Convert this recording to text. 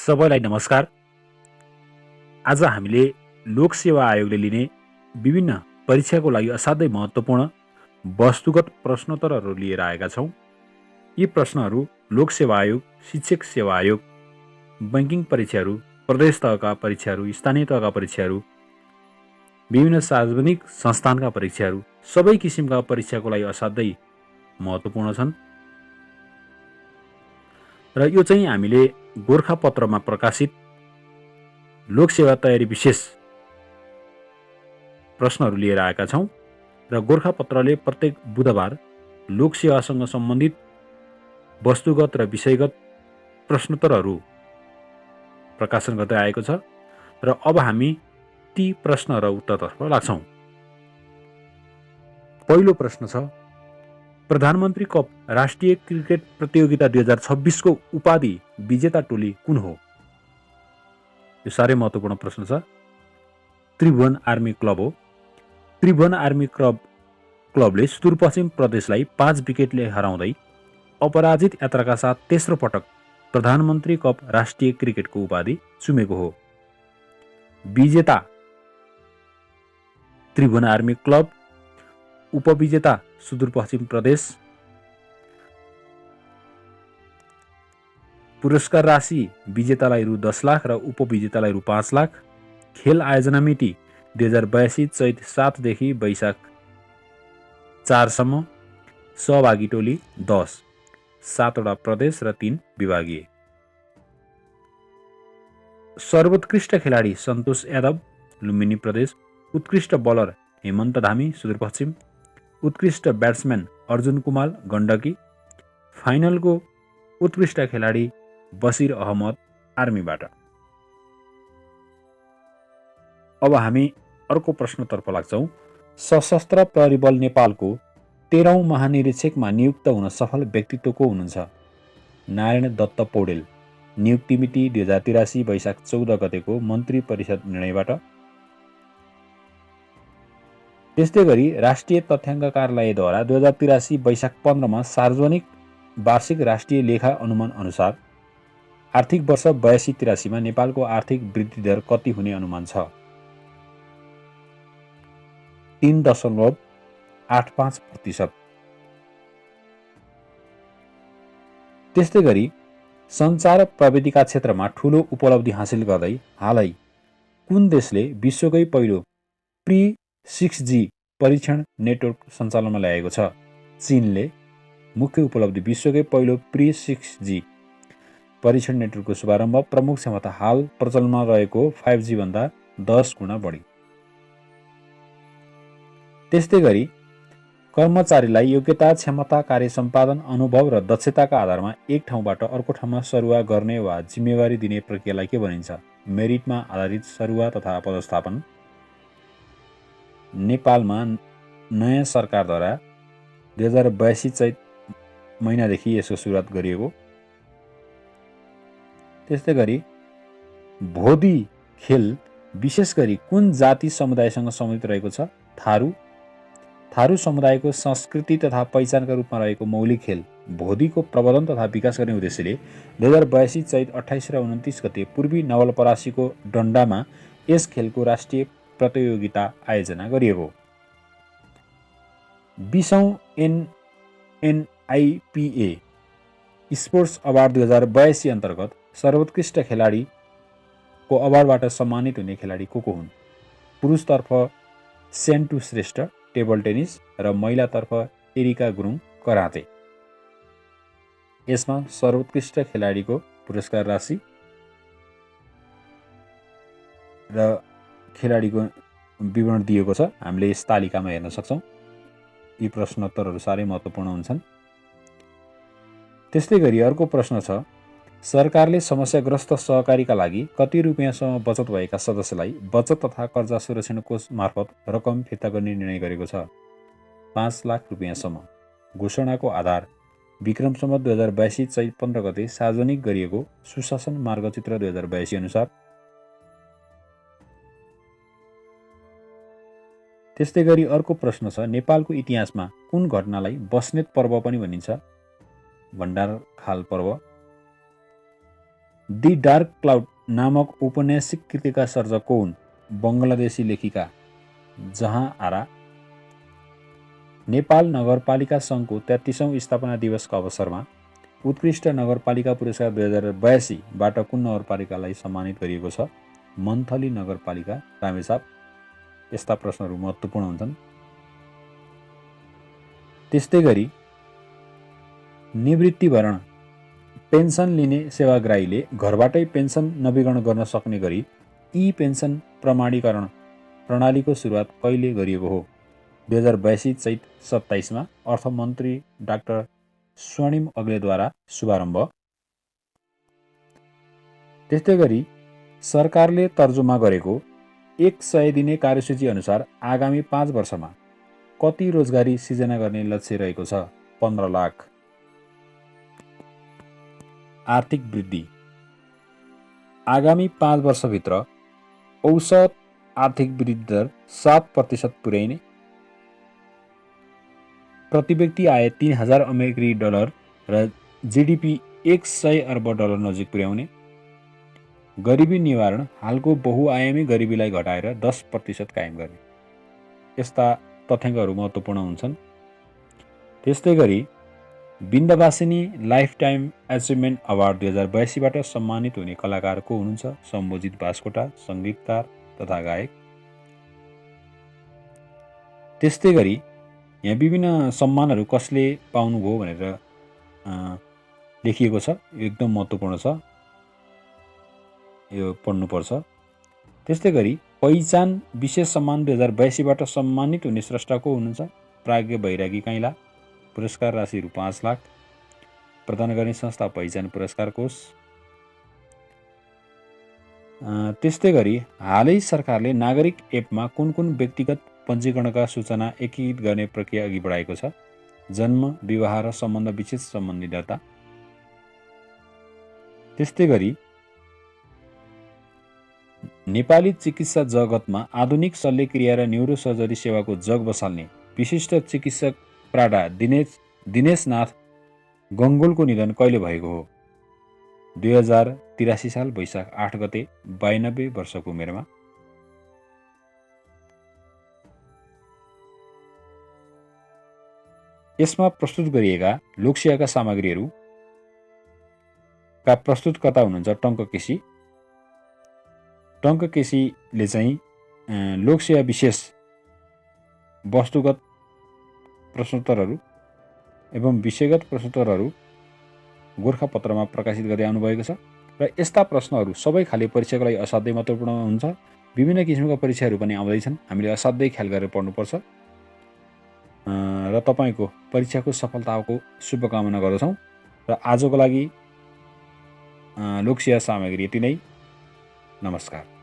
सबैलाई नमस्कार। आज हामीले लोक सेवा आयोगले लिने विभिन्न परीक्षाको लागि असाध्यै महत्त्वपूर्ण वस्तुगत प्रश्नोत्तरहरू लिएर आएका छौँ। यी प्रश्नहरू लोक सेवा आयोग, शिक्षक सेवा आयोग, बैङ्किङ परीक्षाहरू, प्रदेश तहका परीक्षाहरू, स्थानीय तहका परीक्षाहरू, विभिन्न सार्वजनिक संस्थानका परीक्षाहरू, सबै किसिमका परीक्षाको लागि असाध्यै महत्त्वपूर्ण छन् र यो चाहिँ हामीले गोरखापत्रमा प्रकाशित लोक सेवा तयारी विशेष प्रश्नहरू लिएर आएका छौँ र गोरखापत्रले प्रत्येक बुधबार लोक सेवासँग सम्बन्धित वस्तुगत र विषयगत प्रश्नोत्तरहरू प्रकाशन गर्दै आएको छ र अब हामी ती प्रश्न र उत्तरतर्फ लाग्छौँ। पहिलो प्रश्न छ, प्रधानमन्त्री कप राष्ट्रिय क्रिकेट प्रतियोगिता 2026 को उपाधि विजेता टोली कुन हो? यो साह्रै महत्त्वपूर्ण प्रश्न छ। त्रिभुवन आर्मी क्लब हो। त्रिभुवन आर्मी क्लबले सुदूरपश्चिम प्रदेशलाई 5 विकेटले हराउँदै अपराजित यात्राका साथ तेस्रो पटक प्रधानमन्त्री कप राष्ट्रिय क्रिकेटको उपाधि चुमेको हो। विजेता त्रिभुवन आर्मी क्लब, उपविजेता सुदूरपश्चिम प्रदेश। पुरस्कार राशि विजेतालाई रु 10 लाख र उपविजेतालाई रु 5 लाख। खेल आयोजना मिति 2082 चैत 7 देखि वैशाख 4 सम्म। सहभागी टोली 10, 7वटा प्रदेश र 3 विभागीय। सर्वोत्कृष्ट खेलाडी सन्तोष यादव, लुम्बिनी प्रदेश। उत्कृष्ट बलर हेमन्त धामी, सुदूरपश्चिम। उत्कृष्ट ब्याट्सम्यान अर्जुन कुमार, गण्डकी। फाइनलको उत्कृष्ट खेलाडी बसिर अहमद, आर्मीबाट। अब हामी अर्को प्रश्नतर्फ लाग्छौँ। सशस्त्र प्रहरी बल नेपालको 13औं महानिरीक्षकमा नियुक्त हुन सफल व्यक्तित्व को हुनुहुन्छ? नारायण दत्त पौडेल। नियुक्ति मिति 2083 वैशाख 14 गतेको मन्त्री परिषद निर्णयबाट। त्यस्तै गरी राष्ट्रिय तथ्याङ्क कार्यालयद्वारा 2083 वैशाख 15 सार्वजनिक वार्षिक राष्ट्रिय लेखा अनुमान अनुसार आर्थिक वर्ष 82-83 नेपालको आर्थिक वृद्धि दर कति हुने अनुमान छ? 3.85%। त्यस्तै गरी सञ्चार प्रविधिका क्षेत्रमा ठूलो उपलब्धि हासिल गर्दै हालै कुन देशले विश्वकै पहिलो प्री 6G परीक्षण नेटवर्क सञ्चालनमा ल्याएको छ? चीनले मुख्य उपलब्धि विश्वकै पहिलो प्री 6G परीक्षण नेटवर्कको शुभारम्भ। प्रमुख क्षमता हाल प्रचलनमा रहेको 5G भन्दा 10 गुणा बढी। त्यस्तै गरी कर्मचारीलाई योग्यता, क्षमता, कार्य सम्पादन, अनुभव र दक्षताका आधारमा एक ठाउँबाट अर्को ठाउँमा सरुवा गर्ने वा जिम्मेवारी दिने प्रक्रियालाई के भनिन्छ? मेरिटमा आधारित सरुवा तथा पदस्थापन। नेपालमा नयाँ सरकारद्वारा 2082 चैत महिनादेखि यसको सुरुवात गरिएको। त्यस्तै गरी भोदी खेल विशेष गरी कुन जाति समुदायसँग सम्बन्धित रहेको छ? थारू। थारू समुदायको संस्कृति तथा पहिचानका रूपमा रहेको मौलिक खेल भोदीको प्रवर्धन तथा विकास गर्ने उद्देश्यले 2082 चैत 28 र 29 गते पूर्वी नवलपरासीको डन्डामा यस खेलको राष्ट्रिय प्रतियोगिता आयोजना गरिएको। 20औं NNIPA स्पोर्ट्स अवार्ड 2082 अन्तर्गत सर्वोत्कृष्ट खेलाडीको अवार्डबाट सम्मानित हुने खेलाडी को हुन्? पुरुषतर्फ सेन्टु श्रेष्ठ, टेबल टेनिस, र महिलातर्फ एरिका गुरुङ, कराते। यसमा सर्वोत्कृष्ट खेलाडीको पुरस्कार राशि र खेलाडीको विवरण दिएको छ। हामीले यस तालिकामा हेर्न सक्छौँ। यी प्रश्नोत्तरहरू साह्रै महत्त्वपूर्ण हुन्छन्। त्यस्तै गरी अर्को प्रश्न छ, सरकारले समस्याग्रस्त सहकारीका लागि कति रुपियाँसम्म बचत भएका सदस्यलाई बचत तथा कर्जा सुरक्षण कोष मार्फत रकम फिर्ता गर्ने निर्णय गरेको छ? 5 लाख रुपियाँसम्म। घोषणाको आधार विक्रम सम्वत 2082 चैत 15 गते सार्वजनिक गरिएको सुशासन मार्गचित्र 2082 अनुसार। त्यस्तै गरी अर्को प्रश्न छ, नेपालको इतिहासमा कुन घटनालाई बस्नेत पर्व पनि भनिन्छ? भण्डारखाल पर्व। दि डार्क क्लाउड नामक औपन्यासिक कृतिका सर्जक को हुन्? बङ्गलादेशी लेखिका जहाँ आरा। नेपाल नगरपालिका सङ्घको 33औं स्थापना दिवसका अवसरमा उत्कृष्ट नगरपालिका पुरस्कार 2082बाट कुन नगरपालिकालाई सम्मानित गरिएको छ? मन्थली नगरपालिका रामेछाप। यस्ता प्रश्नहरू महत्त्वपूर्ण हुन्छन्। त्यस्तै गरी निवृत्तिभरण पेन्सन लिने सेवाग्राहीले घरबाटै पेन्सन नवीकरण गर्न सक्ने गरी ई पेन्सन प्रमाणीकरण प्रणालीको सुरुवात कहिले गरिएको हो? 2082 चैत 27मा अर्थमन्त्री डाक्टर स्वर्णिम अग्लेद्वारा शुभारम्भ। त्यस्तै गरी सरकारले तर्जुमा गरेको 100 दिने कार्यसूची अनुसार आगामी 5 वर्षमा कति रोजगारी सिर्जना गर्ने लक्ष्य रहेको छ? 15 लाख। आर्थिक वृद्धि आगामी 5 वर्षभित्र औसत आर्थिक वृद्धि दर 7% पुर्याइने, प्रति व्यक्ति आय $3000 र जीडीपी $100 अर्ब नजिक पुर्याउने, गरिबी निवारण हालको बहुआयामी गरिबीलाई घटाएर 10% कायम गर्ने। यस्ता तथ्याङ्कहरू महत्त्वपूर्ण हुन्छन्। त्यस्तै गरी Vindhyavasini life time achievement award 2082बाट सम्मानित हुने कलाकार को हुनुहुन्छ? सम्भोजित बास्कोटा, सङ्गीतकार तथा गायक। त्यस्तै गरी यहाँ विभिन्न सम्मानहरू कसले पाउनुभयो भनेर लेखिएको छ। यो एकदम महत्त्वपूर्ण छ, यो पढ्नुपर्छ। त्यस्तै गरी पहिचान विशेष सम्मान 2082बाट सम्मानित हुने स्रष्टा को हुनुहुन्छ? प्राज्ञ बैरागी काइँला। पुरस्कार राशि रु 5 लाख। प्रदान गर्ने संस्था पहिचान पुरस्कार कोष। त्यस्तै गरी हालै सरकारले नागरिक एपमा कुन कुन व्यक्तिगत पञ्जीकरणका सूचना एकीकृत गर्ने प्रक्रिया अघि बढाएको छ? जन्म, विवाह र सम्बन्ध विच्छेद सम्बन्धी दर्ता। त्यस्तै गरी नेपाली चिकित्सा जगतमा आधुनिक शल्यक्रिया र न्युरोसर्जरी सेवाको जग बसाल्ने विशिष्ट चिकित्सक प्राडा दिनेशनाथ गङ्गोलको निधन कहिले भएको हो? 2083 साल वैशाख 8 गते 92 वर्षको उमेरमा। यसमा प्रस्तुत गरिएका लोकसेवाका सामग्रीहरूका प्रस्तुतकर्ता हुनुहुन्छ टङ्क केसी। टङ्क केसीले चाहिँ लोकसेवा विशेष वस्तुगत प्रश्नोत्तरहरू एवं विषयगत प्रश्नोत्तरहरू गोरखापत्रमा प्रकाशित गर्दै आउनुभएको छ र यस्ता प्रश्नहरू सबै खाले परीक्षाको लागि असाध्यै महत्त्वपूर्ण हुन्छ। विभिन्न किसिमका परीक्षाहरू पनि आउँदैछन्, हामीले असाध्यै ख्याल गरेर पढ्नुपर्छ र तपाईँको परीक्षाको सफलताको शुभकामना गर्दछौँ। र आजको लागि लोकसेवा सामग्री यति नै। नमस्कार।